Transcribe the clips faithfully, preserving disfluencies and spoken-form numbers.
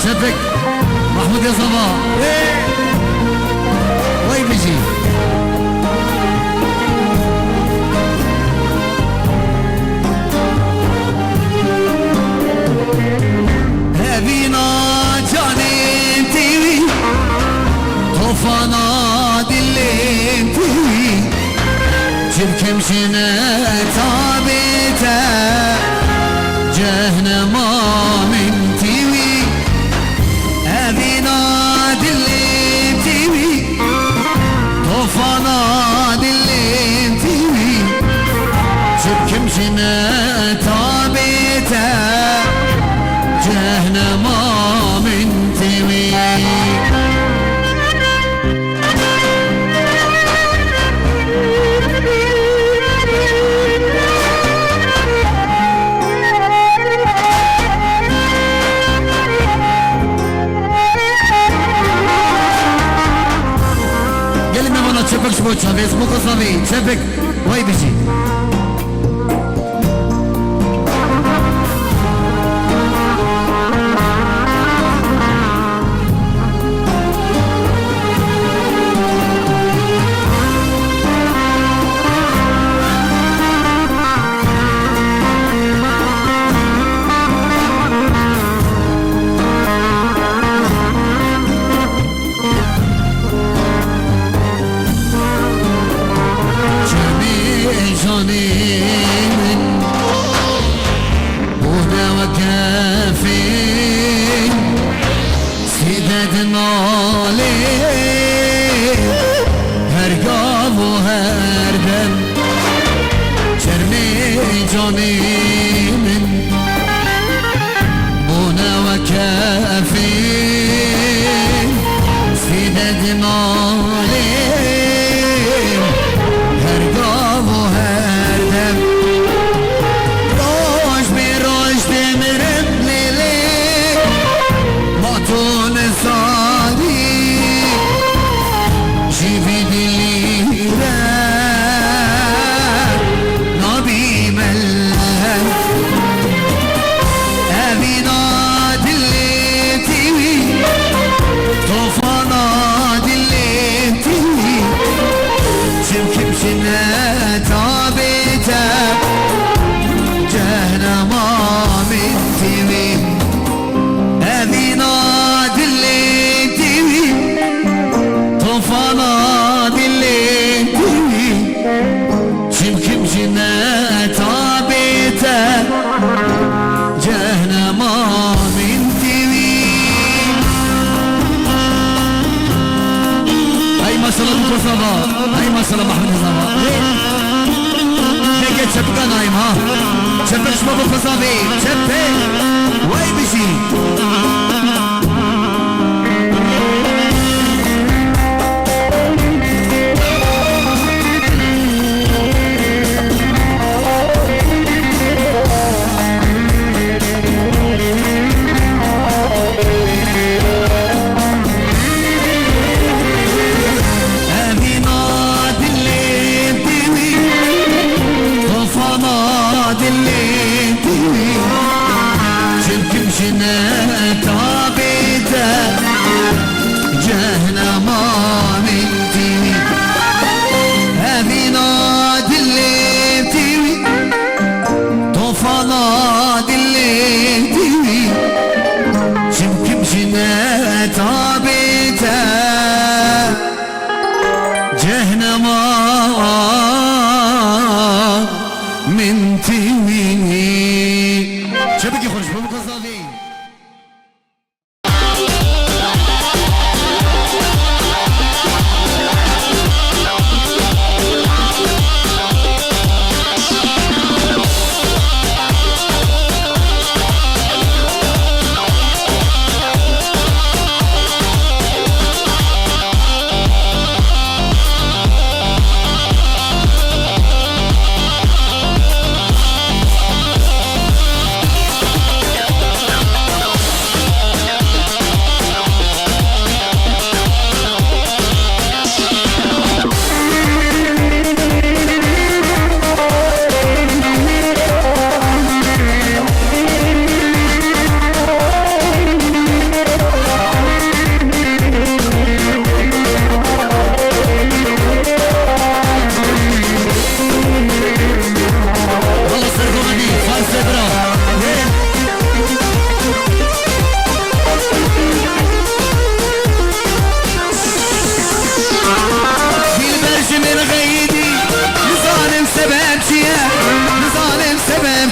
Çepik, Mahmud Yazava. Wey bijî. Evîna canê tîwî, tofana dilê tîwî. Çi bikim jine tabê te, cehnema min tîwî. Evîna dilê tîwî, tofana dilê tîwî. Çi bikim jine tabê te, cehnema min tîwî. Gelin me vana çepik ji bo çavê, ji bo xwe zavê, çepik, wey bijî. Çemê canê min bûne weke fîl, sîde dinalê her gav û her dem. Çermê canê min bûne weke fîl, sîde dinalê her gav û her dem. Roj bi roj dimirim lê lê, ma tu nizanî. Ji vî dilî re nabî melhem. Evîna dilê tîwî, tofana dilê tîwî. Çimkim jine tabê te, cehnema min tîwî. Evîna dilê tîwî, tofana dilê tîwî. Çimkim jine tabê te, cehnema min tîwî. Hey maşallah Niko Sava, hey maşallah Mahmud Sava. Hey. Peki çepika nayim ha. Çepik şima bu xizavê. Çepik. Wey bijî. Evîna dilê tîwî, tofana dilê tîwî. Çimkim jine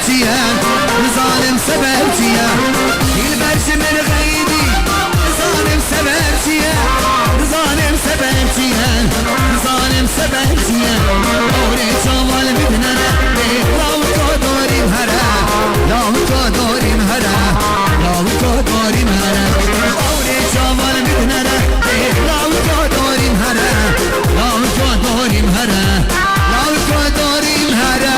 çi ye, nizanim sebeb çi ye. Dilber ji min xeydî, nizanim sebeb çi ye, nizanim sebeb çi ye. Nizanim sebeb çi ye. Dawrê çaval min dinere, lawiko dorîm here, lawiko dorîm here, lawiko dorîm here. Dawrê çaval min dinere, lawiko dorîm here, lawiko dorîm here, lawiko dorîm here.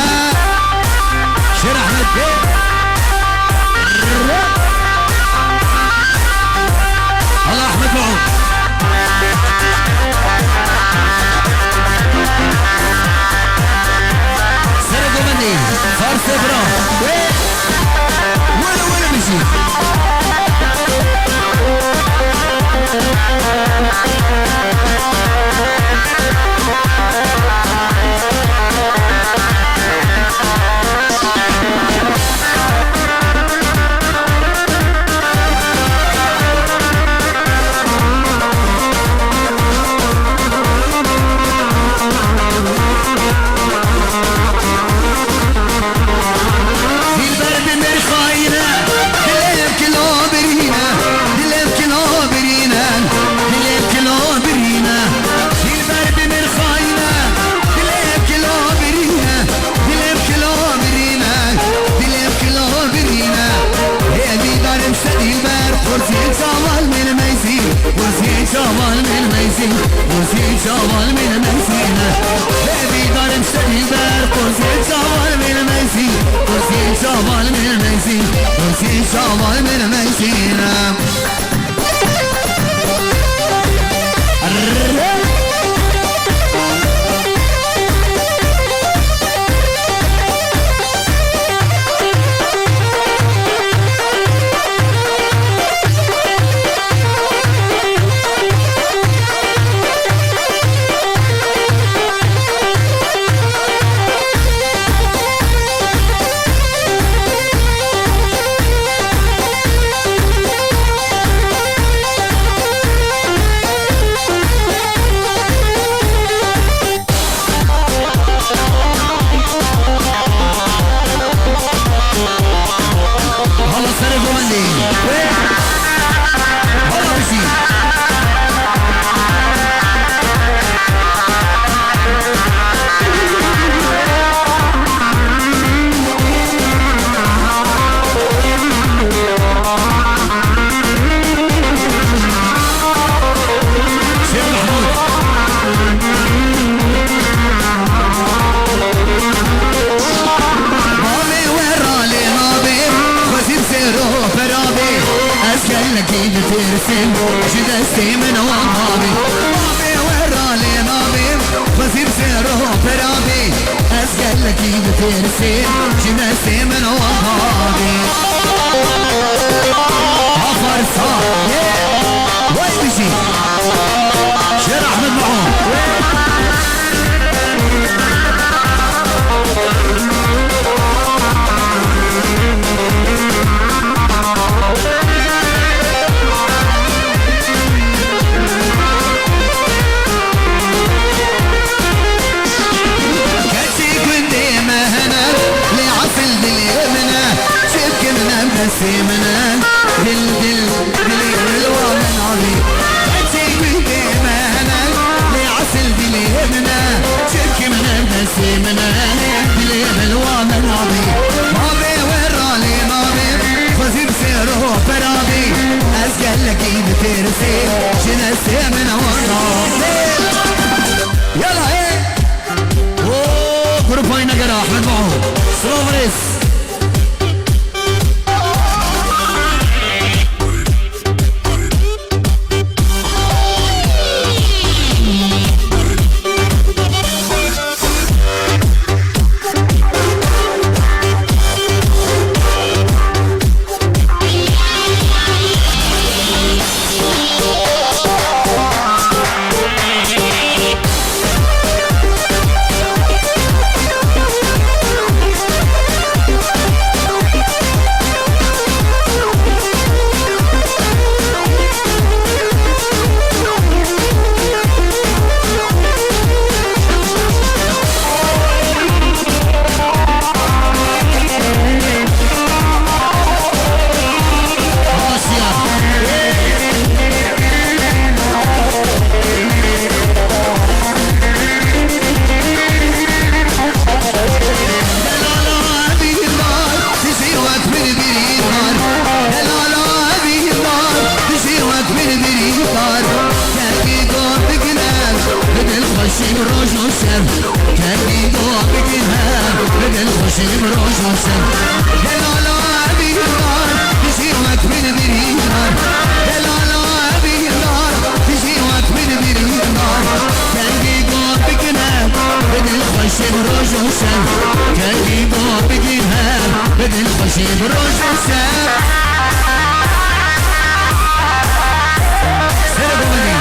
Şêr Ehmed Bey. Allah Ehmed Bey. Serê Govendê, Farsê bira. Wele wele bijî. Dilber bi mir xayine, dilê kilo birîne, dilê kilo birîne, dilê kilo birîne. Dilber bi mir xayine, dilê kilo birîne, dilê kilo birîne, dilê kilo birîne. Hêvî darim se dilber, qursiyê çaval min meyzî, qursiyê çaval min meyzî, qursiyê çaval min meyzî ne. Hêvî darim se dilber, qursiyê çaval min meyzî, qursiyê çaval min meyzî, qursiyê çaval min meyzî ne. Hala serê govendê. Hala bijî. Şêx Mehmûd. Bavê we ra lê nabê, xwezî bi sêr û perabê. Ez gelekî ditirsim, ji destê min wan nabê. Bavê we ra lê nabê, xwezî bi sêr û perabê. Ez gelekî ditirsim, ji destê min wan nabê. Ha Farsa, yê, wey bijî. Şêr Ehmed Maho. Keçê gundê me hene, lê esil dilê min e. Çi bikim, em destê min e. Dil, dil, dilê min wa min avî. Keçê gundê me hene, lê esil dilê min e. Çi bikim, em destê min e. Dilê min wa min avî. Bavê we ra lê nabê, xwezî bi sêr û perabê. Ez gelekî ditirsim, ji destê min wan nabê. Yala, ê! Oo, grupa Înegera, Ehmed Maho. Silav rêz. Şev roja şev, delala evî dar, dijî wek min birîndar. Delala evî dar, dijî wek min birîndar. Kengî go bigire, bi dilxweşî bi roj û şev. Kengî go bigire, bi dilxweşî bi roj û şev. Serê bo min.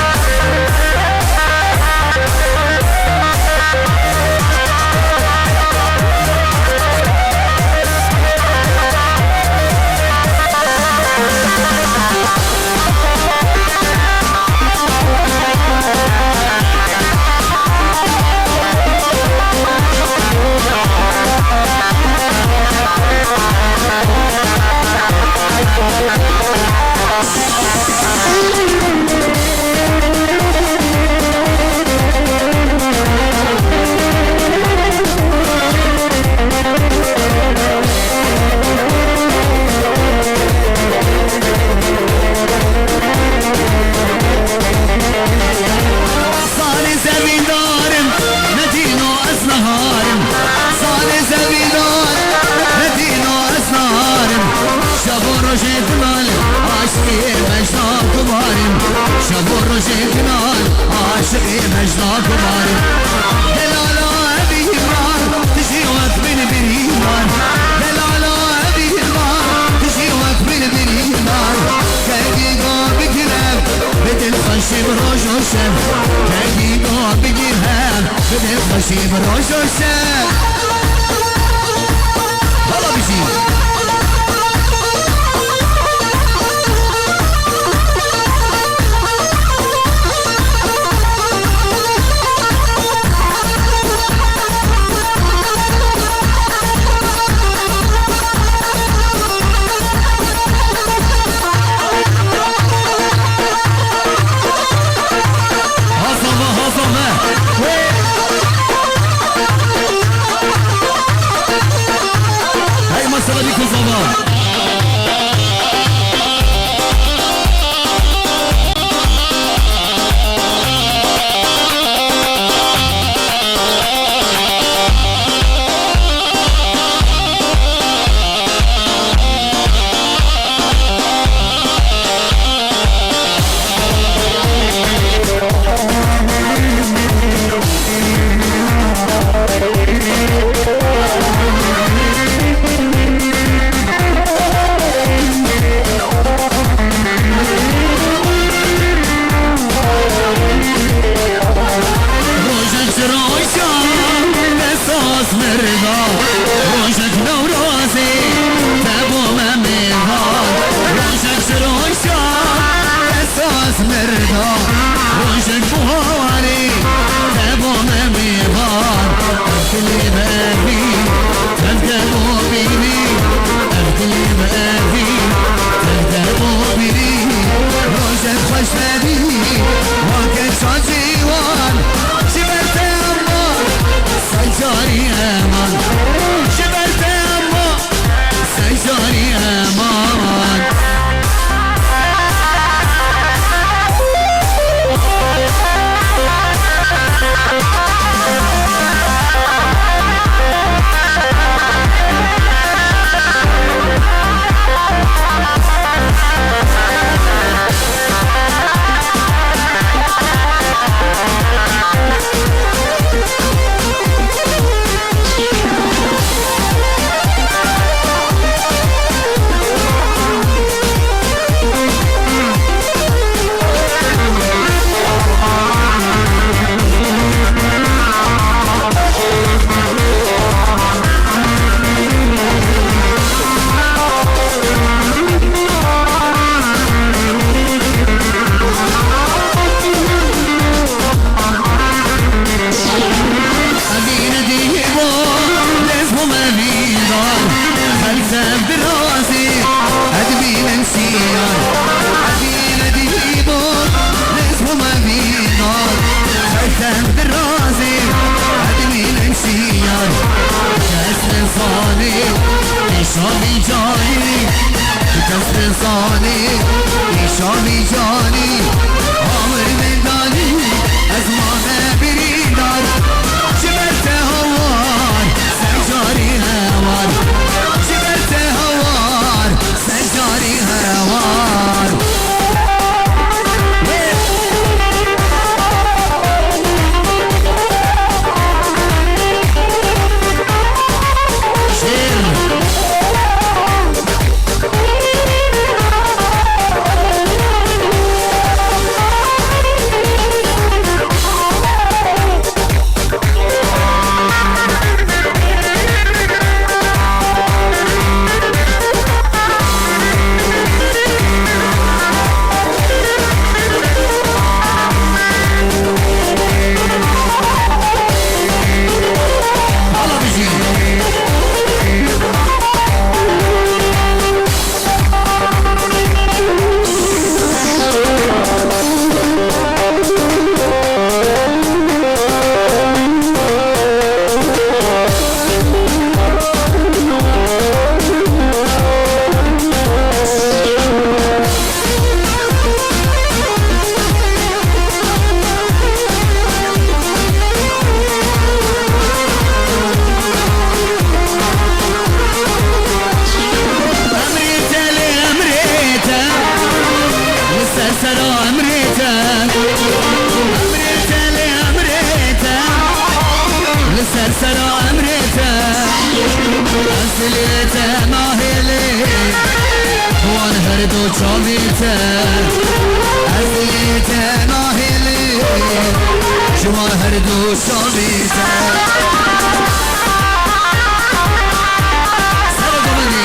Zanê zevîndar im, ne dîno ez nihar im. Zanê zevîndar, ne dîno ez nihar im. Şev û rojê dilal, aşiqê Mecda Kubar im. Şev û rojê dilal, aşiqê Mecda Kubar im. Delala evî dar, dijî wek min birîndar. Delala evî dar, dijî wek min birîndar. Kengî go bigire, bi dilxweşî bi roj û şev. Kengî go bigire, bi dilxweşî bi roj û şev. Hala bijî. Hazama, hazama. Hey, mesela bir kızama. Rojek ji roja esas mirda, rojek Newrozê te bo me mêvan. Rojek ji roja esas mirda, rojek buharê te bo me mêvan. Ev dilê me vî, tev te bo bînî. Ev dilê me vî, tev te bo bînî. Rojek xweş nebî, wake çancî wan. Ji ber te eman, sey carî eman. Ji ber te eman, sey carî eman. Evîn dî bo, lez bo me vîndar, xelk tev dirazî, ez dibînim siyar. Evîn dî bo, lez bo me vîndar, xelk tev dirazî, ez dibînim siyar. Kes nizanî, îşa vî carî, kes nizanî, îşa vî carî, awir min danî, ez mame birîndar. Ji ber te hawar, sey carî hewa. te nahêlê, wan her du çavê te. Ez lê te nahêlê, ji wan her du çavê te. Sero govendî.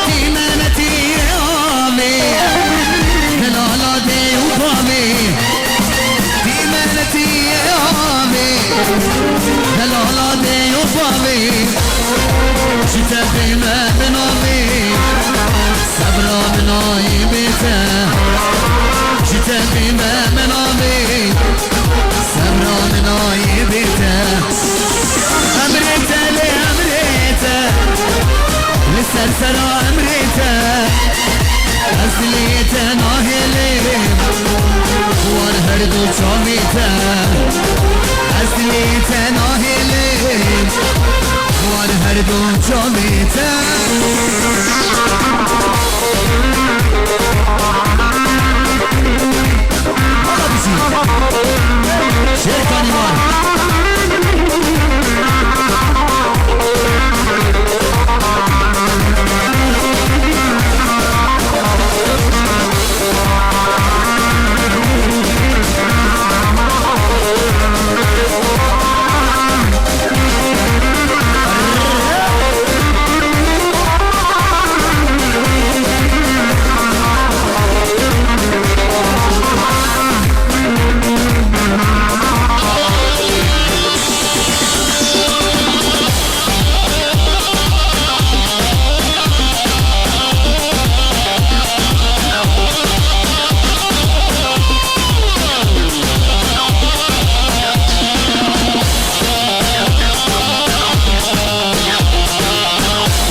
Dîmenetî avê, delala dê û bavê. Dîmenetî avê, delala dê û bavê. Ji te bê me binavê, sebra min nayê bê te. Ji te bê me binavê, sebra min nayê bê te. Emrê te lê emrê te, li ser sera emrê te. Ez lê te nahêlêm, wan her du çavê te. Ez lê te nahêlêm, wan her du çavê te. Hala bijî. Şêr Kanîwan.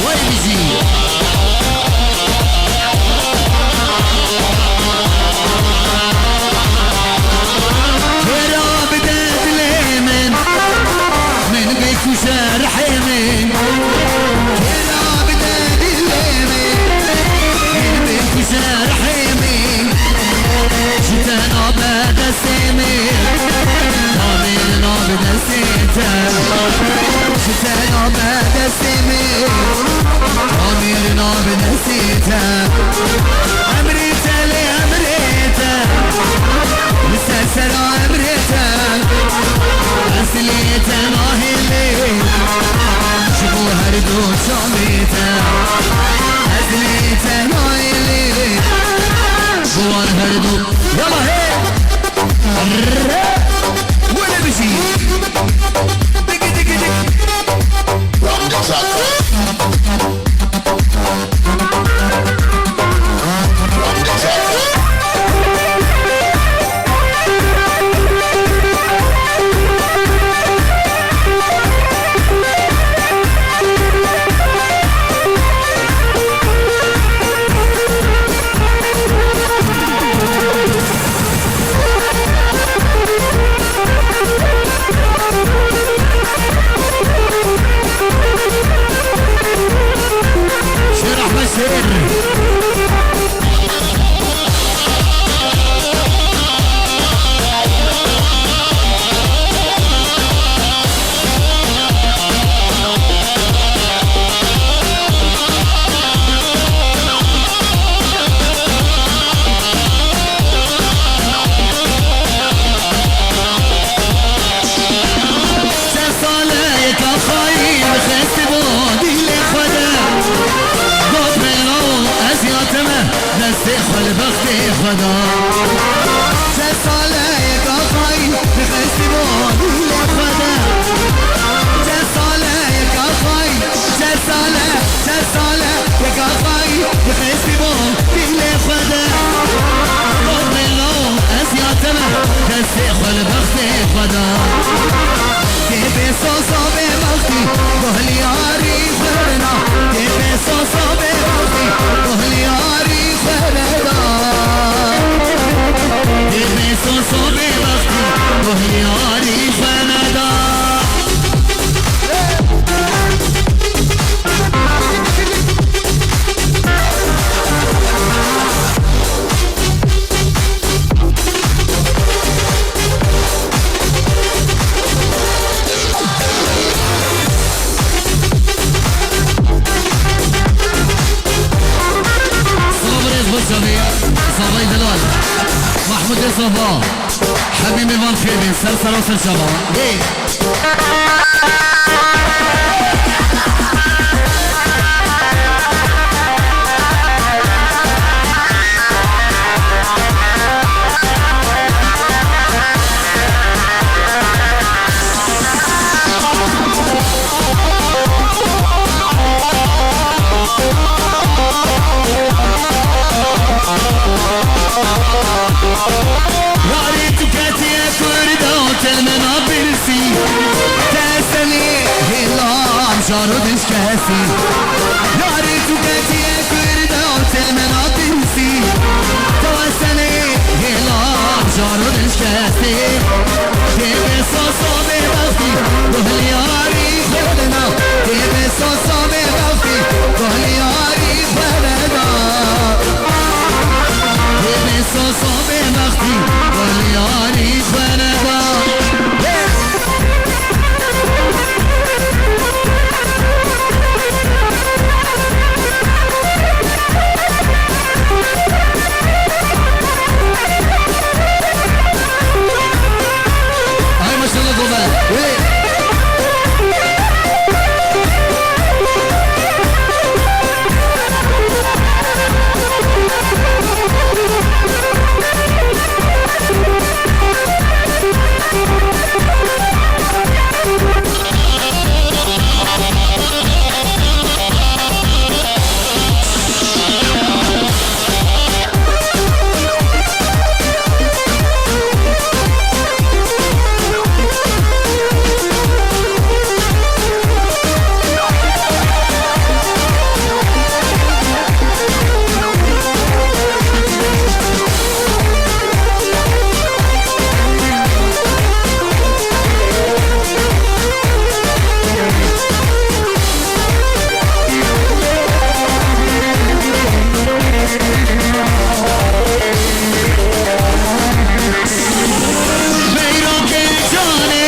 Wey bijî. Kêra bide dilê min, min bikuje rihê min. Kêra bide dilê min, min bikuje rihê min. Ji te nabe destê min, namêrina bi destê te. Ji te nabe destê min, namêrina bi destê te. Emrê te lê emrê te, li ser sera emrê te. Ez lê te nahêlê, ji bo her du çavê te. Ez lê te nahêlê, ji wan her du. Yala hey! Wele bijî. Digi digi dig. Şêr Ehmed Şêr. Çend sal e yeka xayî bi xestî bo dîlê xwe de. Got bêro ez ya te me, destê xwe li bextê xwe da. Çend sal e yeka xayî bi xestî bo dîlê xwe de. Çend sal e yeka xayî, çend sal e, çend sal e yeka xayî bi xestî bo dîlê xwe de. Got bêro ez ya te me, destê xwe li bextê Yarî xwe neda. Silav û rêz bo çavê Zavayê Delal, Mahmudê Zava, hemî mêvan xêr bên, ser sera ser çava. Ê! Yarî tu ketiye Kurda û telmena birsî. Te senê hêlan jaro dişkesî. Yarî tu ketiye Kurda û telmena birsî. Te senê hêlan jaro dişkesî. Tê bê soso bê bextî, guhliyarî xwedina. Tê bê soso bê bextî, guhliyarî xwedina. Tê bê soso bê bextî, guhliyarî xwedina. Ay maşallah Gomer. Hey. Meyro kecanê,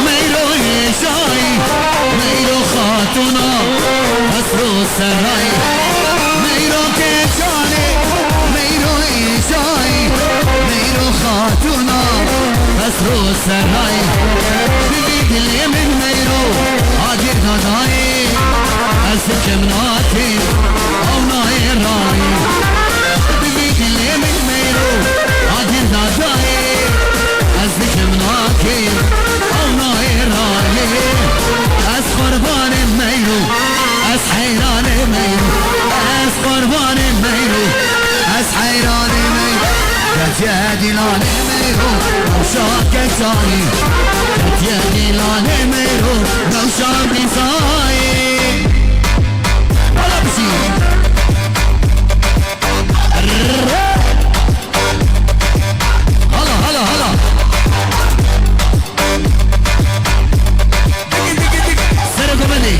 meyro hêjayî, meyro xatûna, qesr û serayî. Meyro kecanê, meyro hêjayî, meyro xatûna, qesr û serayî. Bi vî dilê min meyro agir dadayê. Ez dikim nakê, ew nayê rayê. Bi vî dilê min meyro agir dadayê. Ez dikim nakê, ew nayê rayê. Ez qurbanê meyro, ez heyranê meyro. Ez qurbanê meyro, ez heyranê meyro. Ketiye dîlanê meyro, rewşa kecanî. Ketiye dîlanê meyro, rewşa mîzayê. Hala bijî. Hala, hala, hala. Digi, digi, digi. Sere gomedê.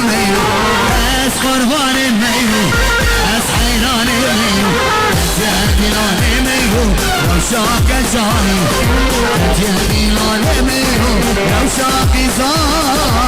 Meyro, ez qurbanê Meyro, ez heyranê Meyro, ez yerdîlanê Meyro, rewşa Qecanî, ez yerdîlanê Meyro, rewşa Qîzanî.